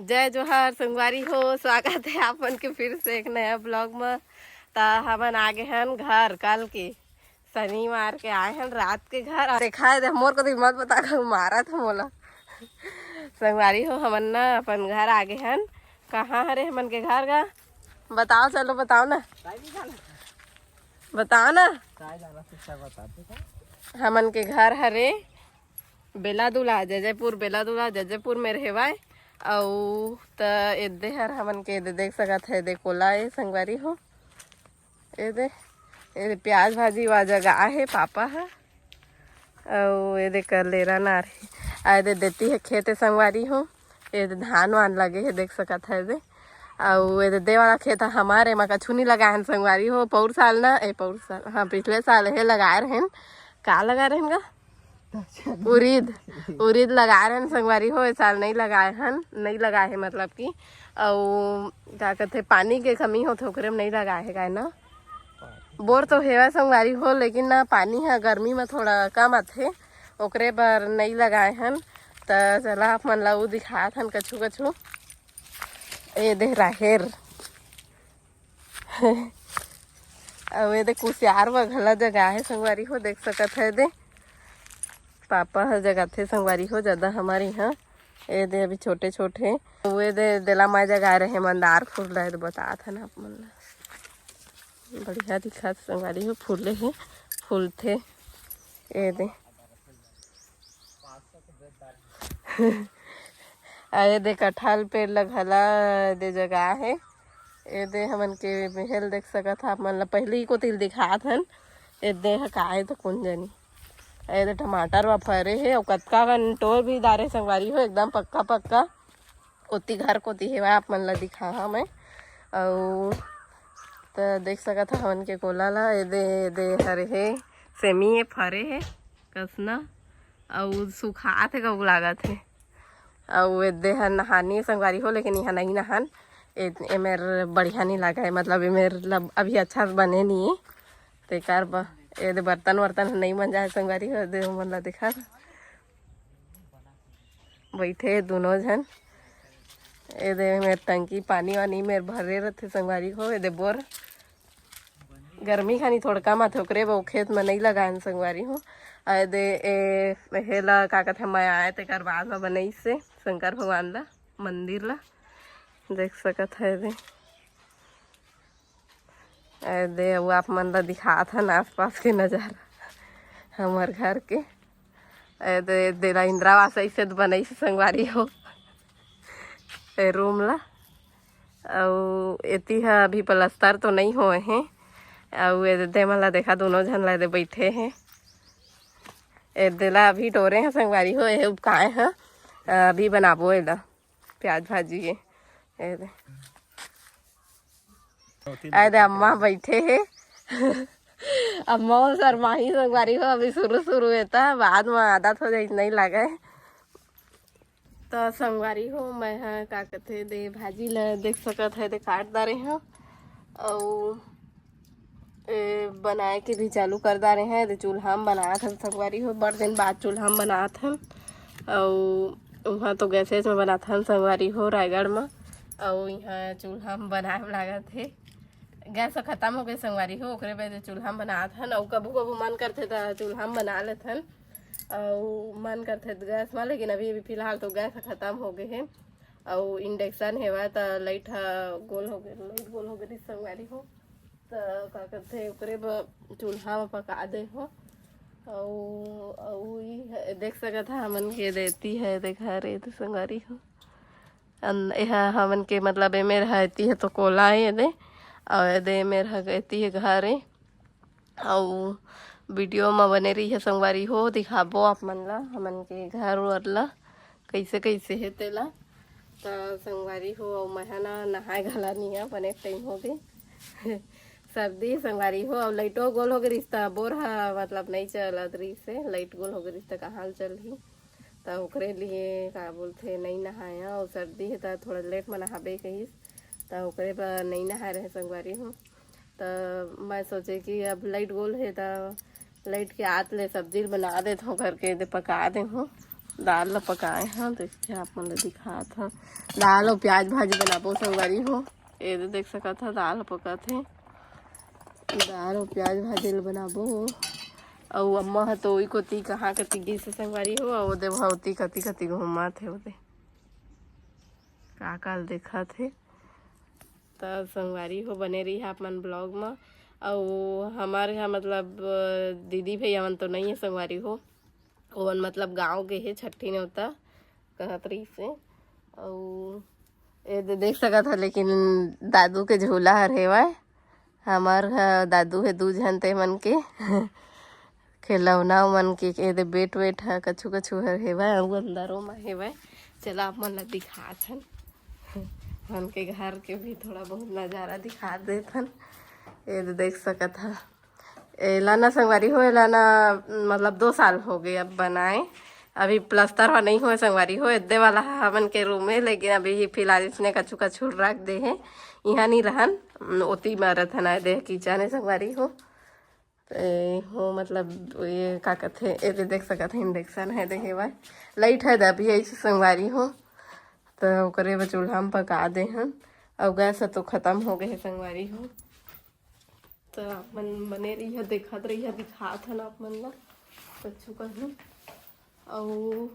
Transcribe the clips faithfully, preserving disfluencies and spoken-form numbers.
जय जोहार संगवारी हो, स्वागत है आप मन के फिर से एक नया ब्लॉग में। त हमन आगे हन घर, कल के शनिवार के आए हन रात के घर। देखा है, मोर को तो मत बता, मारा था मोला। संगवारी हो, हमन ना अपन घर आगे हन। कहाँ हरे हमन के घर गा? बताओ, चलो बताओ ना, बताओ ना। हमन के घर हरे बेलादुला, जजयपुर, बेलादुला, जजयपुर में रहवाय। अउ त एदे हर हमन के एदे देख सकत है, एदे कोला ए संगवारी हो, एदे, एदे प्याज भाजी वा जगह आहे पापा ह। अउ एदे कलेरा नार हे, आ एदे देती है खेत ए संगवारी हो, एदे धान वान लगे हे, देख सकत है एदे। अउ एदे दे वाला खेत ह हमारे, एमा कछु नहीं लगाए हन संगवारी हो। पौर साल ना, ए पौर साल, हाँ, पिछले साल हे लगाए रहन। का लगाए रहन गा? उरीद, उरीद लगाए रहन संगवारी हो, ए साल नहीं लगाए हन, नहीं लगाए हे मतलब कि, अउ का कहते, पानी के कमी होथे, ओकरे में नहीं लगाए हे गाय ना। बोर तो हेवय संगवारी हो, लेकिन ना पानी ह गर्मी में थोड़ा कम आथे, ओकरे बर नहीं लगाए हन। त चला आप मन ला उ दिखात हन कछु कछु। ए दे राहेर। अउ एदे कुसियार व घला जगह हे संगवारी हो, देख सकत है एदे। पापा ह जगाथे संगवारी हो, ज्यादा हमारे यहाँ। एदे अभी छोटे छोटे। अउ एदे देला माय जगाए रहे मंदार फूल ला, एदे बतात हन आप मन ला। बढ़िया दिखत संगवारी हो, फूले हे, फूलथे। एदे। अउ एदे कटहल पेड़ ल घला एदे जगह हे। एदे हमन के मेहल देख सकत ह, आप मन ल पहिली ही कोती ल दिखात हन। एदे ह का हे तो कोन जनी। एदे टमाटर व फरे हे, अउ कतका कन टोर भी डारे संगवारी हो, एकदम पक्का पक्का। ओती घर कोती हेवय, आप मन ल दिखाहा मैं। अउ त देख सकत ह हमन के कोला ला, एदे, एदे हरे हे, सेमी हे, फरे हे, कसना, अउ सुखात हे, कब लागत हे। अउ एदे ह नहानी संगवारी हो, लेकिन इहाँ नहीं नहान। ए, एमेर बढ़िया नहीं लगा है, मतलब एमेर लब-, अभी अच्छा से बने नहीं है, तेकर ब-, एदे बर्तन वर्तन नहीं मंजा है संगवारी हो, एदे मन ला देखा। बैठे हे दोनों झन। एदे मेर टंकी पानी वानी मेर भरे रथे संगवारी हो। एदे बोर गर्मी खानी थोड़का माथे, ओकरे बर खेत में नहीं लगायन संगवारी हो। एदे ए, हेला का कथे, मैं आए तेकर बाद में बनईस से शंकर भगवान ला मंदिर ला देख सकत है। एदे ए दे, अउ आप मन ला दिखात हन आसपास के नजारा हमर घर के। ए दे, ए दे ला इंदिरा आवास ऐसे तो बनई से संगवारी हो, ए रूम ला। अउ एती ह अभी प्लास्टर तो नहीं होए हे। अउ ए दे, दे मन ला देखा, दोनों झन ला ए दे बैठे हे। ए दे ला अभी टोरे हे संगवारी हो, ए उपकाए ह, अभी बनाबो एला प्याज भाजी के। ए दे। अरे अम्मा बैठे हे। अम्मा वो शर्माही संगवारी हो, अभी शुरू शुरू हे त बाद में आदत हो जाई, नहीं लगे। तो संगवारी हो, मैं ह का कथे दे भाजी ल देख सकत है, दे काट डारे हव अउ ए बनाए के भी चालू कर डारे हैं। दे चूल्हा में बनात हन संगवारी हो, बड़ दिन बाद चूल्हा में बनात हन। अउ उहाँ तो गैसेज में बनात हन संगवारी हो रायगढ़ में, अउ इहाँ चूल्हा में बनाए में लागत हे। गैस ह खतम हो गए संगवारी हो, ओकरे वजह चूल्हा में बनात हन। अउ कभू कभू मन करथे त चूल्हा में बना लेथन, अउ मन करथे त गैस में, लेकिन अभी अभी फिलहाल तो गैस ह खतम हो गए हे। अउ इंडक्शन हेवय त लाइट ह गोल हो गए, लाइट गोल हो गए रिस संगवारी हो, त का करथे ओकरे बर चूल्हा में पका दे हो। अउ अउ ई ह-, देख सकत ह हमन के देती है, देख हरे तो संगवारी हो। अन-, एहा हमन के मतलब एमेर ह एती ह तो कोला हे एदे, अउ एदे एमेर ह एती ह घर हे। अउ वीडियो म बने रहिए संगवारी हो, दिखाबो आप मन ला हमन के घर वर ला कइसे कइसे हे तेला। त संगवारी हो, अउ मैं ह ना नहाए घला नी आ, बने टाइम हो गे। सर्दी संगवारी हो, अउ लाइटो गोल हो गे रिस त बोर ह मतलब नइ चलत रिस हे, लाइट गोल हो गे रिस त कहाँ ल चलही। त ओकरे लिए का बोलथे, नइ नहाया, अउ सर्दी हे त थोड़ा लेट म नहाबे कहिस, त ओकरे बर नइ नहाए रहे संगवारी हो। त मैं सोचे कि अब लाइट गोल हे त लाइट के आत ले सब्जी ल बना देथों करके दे पका देहूँ। दाल ला पकाए हन, देखते आप मन ला दिखात हन। दाल अउ प्याज भाजी बनाबो संगवारी हो। ये दे देख सकत ह, दाल पकत हे। दाल अउ प्याज भाजी ला बनाबो। अउ अम्मा ह तो ओई कोती कहाँ कती गिस हे संगवारी हो, अउ ओदे भवती कती कती घूमत हे, ओदे का काल देखत हे। त संगवारी हो, बने रही आप मन ब्लॉग म। अउ हमारे यहाँ मतलब दीदी भैया मन तो नहीं है संगवारी हो, ओमन मतलब गाँव गे हे छट्ठी नेवता कहत रहिस हे। अउ ए दे देख सकत ह, लेकिन दादू के झूला हर हेवय। हमर ह दादू हे दू झन ते मन के खिलौना मन के, ए दे बेट वेट ह कछु कछु हर हेवय, अउ अंदरो म हेवय। चला आप मन ला दिखात हन, मन के घर के भी थोड़ा बहुत नजारा दिखा देत हन। ए दे देख सकत ह, एला ना संगवारी हो, एला ना मतलब दो साल हो गए अब बनाए, अभी प्लास्टर ह नहीं होए संगवारी हो। एदे वाला ह हमन के रूम में, लेकिन अभी ही फिलहाल इसने कछु कछु रख दे हे, इहाँ नहीं रहन, ओती में रहन आए दे किचन है संगवारी हो। ए हो मतलब ये का कथे, ए दे देख सकत है, इंडक्शन है दे हेवय, लाइट है दे अभी ऐसे संगवारी हो, तो ओकरे बर चूल्हा में पका दे हन। अउ गैस ह तो खत्म हो गए है संगवारी हो। तो आप मन बने रहिया, देखत रहिया, दिखात हन आप मन ला कछु कहीं। अउ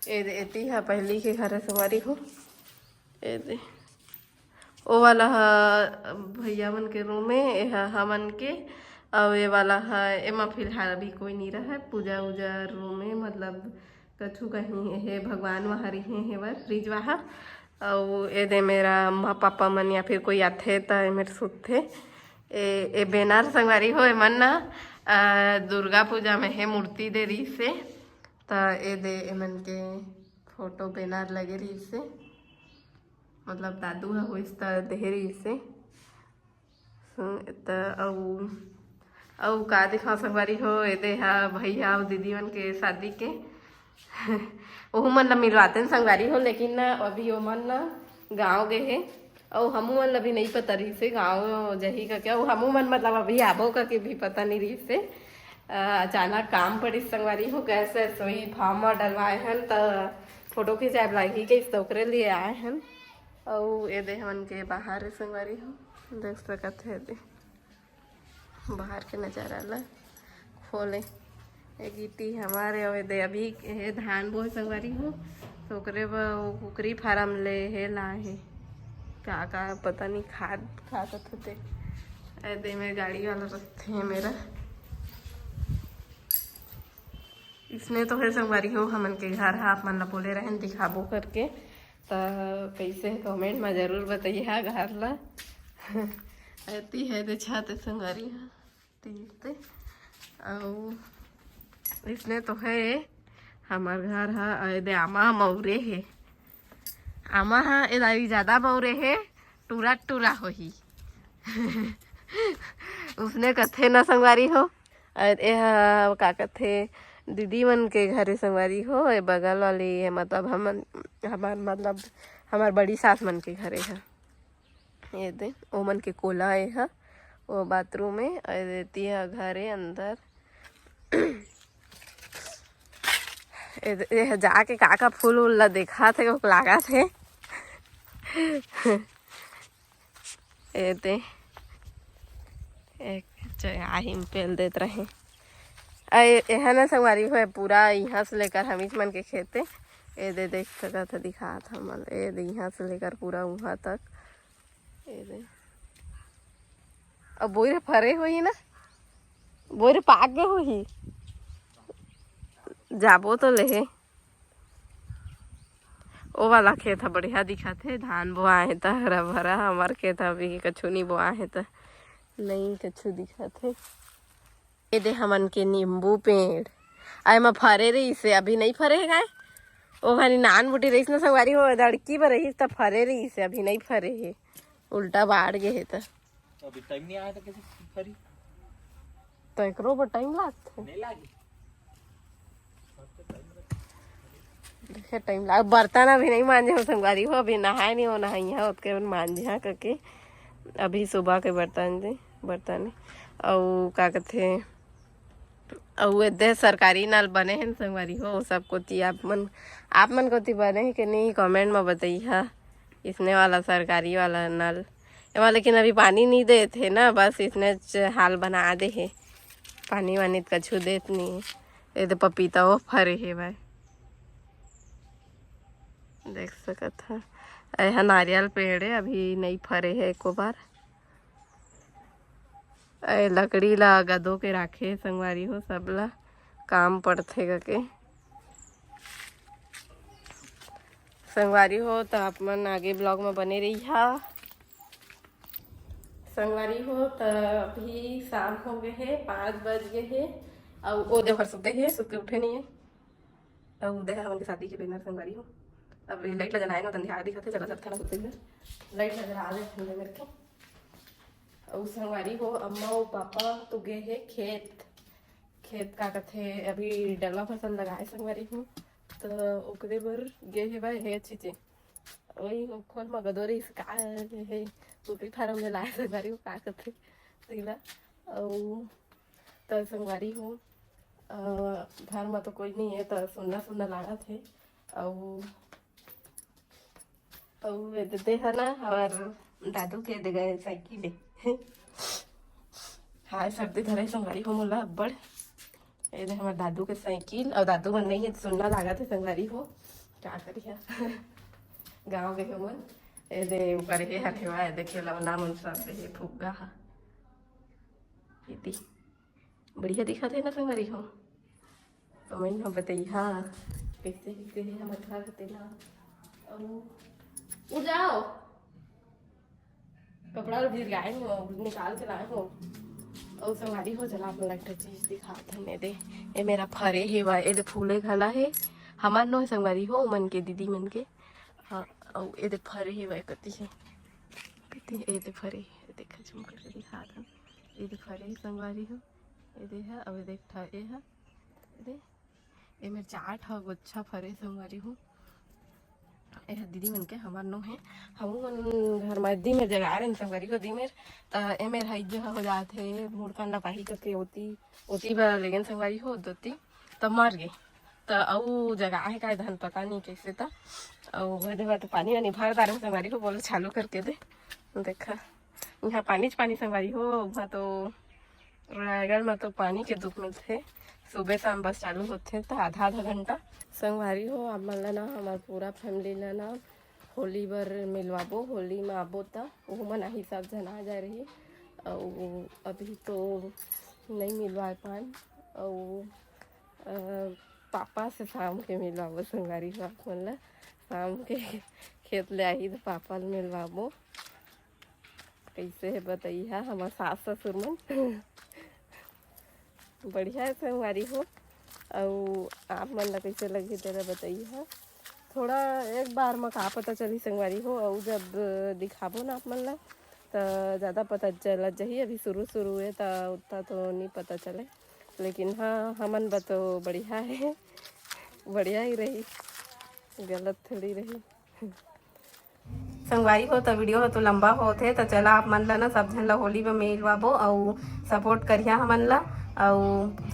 ए दे, एती ह पहली के घर है संगवारी हो। ए दे, ओ वाला ह भैया मन के रूम है, ए ह हमन के। अउ ए वाला ह, एमा फिलहाल अभी कोई नहीं रहे, पूजा उजा रूम है, मतलब कछु कहीं हे भगवान वहाँ रही हे, हे बर फ्रिज वहाँ। अउ ए दे मेरा अम्मा पापा मन या फिर कोई आथे त ए मेर सुतथे। ए, ए बेनार संगवारी हो, एमन ना, अ, दुर्गा पूजा में हे मूर्ति दे रहिस हे, त ए दे एमन के फोटो बेनार लगे रहिस हे, मतलब दादू ह होइस त देहे रहिस हे। हम्म, त अउ, अउ का दिखाओ संगवारी हो, एदे हा भैया अउ दीदी मन के शादी के। ओहू मन ला मिलवाते न संगवारी हो, लेकिन ना अभी ओमन ना गाँव गए हे, अउ हमू मन ला भी नहीं पता रहिस हे गाँव जही करके, अउ हमू मन मतलब अभी आबो करके भी पता नहीं रहिस हे। अ, अचानक काम पड़िस संगवारी हो, गैस वैस वही फार्म म डलवाए हन, त फोटो खिंचाए बर लागी कहिस, त ओकरे लिए आए हन। अउ एदे हमन के बाहर हे संगवारी हो, देख सकत हे एदे बाहर के नजारा ला। खोले ए गिट्टी हमारे अउ एदे अभी हे धान बोए संगवारी हो, तो ओकरे बर वो कुकरी फार्म ले हे लाए हे, का का पता नहीं खाद खात होते। एदे में गाड़ी वाला रखते हैं मेरा। इसने तो हे संगवारी हो, हमन के घर हा आप मन ला बोले रहन दिखाबो करके, त कैसे हे कमेंट में जरूर बताइए हा घर ला। एती हे दे छत संगवारी हा, तीते। अउ इसने तो हे हमर घर हा, अउ एदे आमा मौरे हे, आमा हा एदारी ज्यादा मौरे हे, टूरा टूरा होही। उसने कथे ना संगवारी हो। अउ एहा का कथे, दीदी मन के घरे संगवारी हो, ए बगल वाली है, मतलब हमन, हमार मतलब हमार बड़ी सास मन के घरे है। ये दे ओमन के कोला ए हा, वो बाथरूम है, अउ एती हा घर है अंदर। ए दे, ए हा जाके का का फूल उल ला देखा थे, लागत है। एते एक चंगाही में पेल देत रहे। अ, ए-, एहा ना संगवारी हो, पूरा इहाँ से लेकर हमीच मन के खेते। ए दे देख सकत ह, दिखात हमन। ए दे इहाँ से लेकर पूरा उहाँ तक। ए दे। अब बोइर फरे होही ना, बोइर पाक गे होही। जाबो तो लेहे। ओ वाला खेत ह बढ़िया दिखत हे, धान बोआए हे त हरा भरा। हमर खेत ह अभी कछु नहीं बोआए हे त नहीं कछु दिखत हे। ए दे हमन के नींबू पेड़, आ एमा फरे रहिस हे, अभी नहीं फरे हे काय? ओ घनी नान बुटी रहिस न संगवारी हो, दड़की बर रहिस त फरे रहिस हे, अभी नहीं फरे हे, उल्टा बाढ़ गे हे त। अभी टाइम नहीं आया त कैसे फरी? त एकरो बर टाइम लागथे। नहीं लागी। देखे टाइम लाग, बर्तन अभी नहीं मांजे हो संगवारी हो, अभी नहाए नहीं हो, नहाइया ओतके मांजे हा करके। अभी सुबह के बर्तन दे, बर्तन हे। अउ का कथे, अउ एदे सरकारी नल बने हे न संगवारी हो, सब कोती आप मन, आप मन कोती बने हे कि नहीं, comment म बतइहा। इसने वाला सरकारी वाला नल, एमा लेकिन अभी पानी नहीं देत हे ना, बस इसने च-, हाल बना दे हे, पानी वानी त कछु देत नहीं। एदे पपीता वो फरे हे भाई, देख सकत हा। एहा नारियल पेड़ हे, अभी नहीं फरे हे एको बार। ए लकड़ी ला गदो के राखे संगवारी हो, सबला काम पड़थे कके। संगवारी हो, त आप मन आगे vlog में बने रहिहा। संगवारी हो, त अभी शाम हो गए हे, पाँच बज गए हे। अउ ओ देवर सुते हे, सुत के उठे नहीं हे। अउ उदय हमन के शादी के banner संगवारी हो। अब ये light ला जलाए ना, त अंधियार दिखत हे, चला सकथे ना सुते घर। Light ला जला दे हमने मेरे के। अउ संगवारी हो, अम्मा अउ पापा तो गए हे खेत। खेत का कथे, अभी डलवा फसल लगाए संगवारी हो, त ओकरे बर गए हे भाई, हे अच्छी चीज। वही खोल म गदो रहिस का हे, कुकरी farm में लाए संगवारी हो, का कथे तेला। अउ त संगवारी हो, अ, घर म तो कोई नहीं है, त सुन्ना सुन्ना लागत हे। अउ, अउ एदे ह ना, हमर दादू के दे गए साइकिल हे। हाय, सर्दी धरे संगवारी हो मोला अब्बड़। एदे हमर दादू के साइकिल, अउ दादू मन नहीं हे, सुन्ना लागत हे संगवारी हो, का करिहा। गाँव गए मन, एदे ऊपर हे हथेवा, एदे खेलौना मन सब हे, फुग्गा हा। एती बढ़िया दिखत हे ना संगवारी हो, comment में बतइहा कैसे कैसे हे हमर घर तेला। अउ उड़ जाओ, कपड़ा भिरगाए हो, निकाल के लाए हो। अउ संगवारी हो, चला आप मन ला एक ठो चीज दिखात हन। एदे, ए मेरा फरे हे वा, एदे फूले घला हे, हमर नो संगवारी हो, मन के दीदी मन के। हाँ, अउ एदे फरे हे वा, कति हे, कति हे, एदे फरे हे, देखा झुमकर के दिखात हन। एदे फरे हे संगवारी हो, एदे ह, अउ एदे एक ठा ए ह, एदे, ए मेर चार ठा गुच्छा फरे संगवारी हो। ए ह दीदी मन के, हमर नो हे। हमू मन घर म दीमेर जगा रहे संगवारी हो, दीमेर त ए मेर हई जगह हो जात हे, मुड़कन ला पाही करके ओती, ओती बर लेगेन संगवारी हो, दोती त मर गे। त अउ जगा हे का धन पता नहीं कैसे त। अउ ओदे बाद पानी वानी भर डारे संगवारी हो, बोलो चालू करके दे। देखा, यहाँ पानी च पानी संगवारी हो, वहाँ तो रायगढ़ में तो पानी के दुख मिलथे, सुबह शाम बस चालू होथे त आधा आधा घंटा। संगवारी हो, आप मन ला ना हमर पूरा family ला ना होली बर मिलवाबो, होली में आबो त ओहू मन आही, सब झन आ जाए रही। अउ अभी तो नहीं मिलवाए पान, अउ अ, पापा से शाम के मिलवाबो संगवारी हो आप मन ला, शाम के खेत ले आही त पापा ल मिलवाबो। कैसे हे बतइहा हमर सास ससुर मन। बढ़िया हे संगवारी हो। अउ आप मन ला कैसे लगही तेला बतइहा। थोड़ा एक बार म का पता चलही संगवारी हो, अउ जब दिखाबो ना आप मन ला त ज़्यादा पता चलत जही। अभी शुरू शुरू हे त उतना तो नहीं पता चले, लेकिन हाँ, हमन बर तो बढ़िया हे, बढ़िया ही रही, गलत थोड़ी रही। संगवारी हो, त video ह तो लंबा होत हे, त चला आप मन ला ना सब झन ला होली में मिलवाबो, अउ support करिहा हमन ला, अउ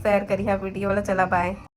share करिहा video ला। चला bye।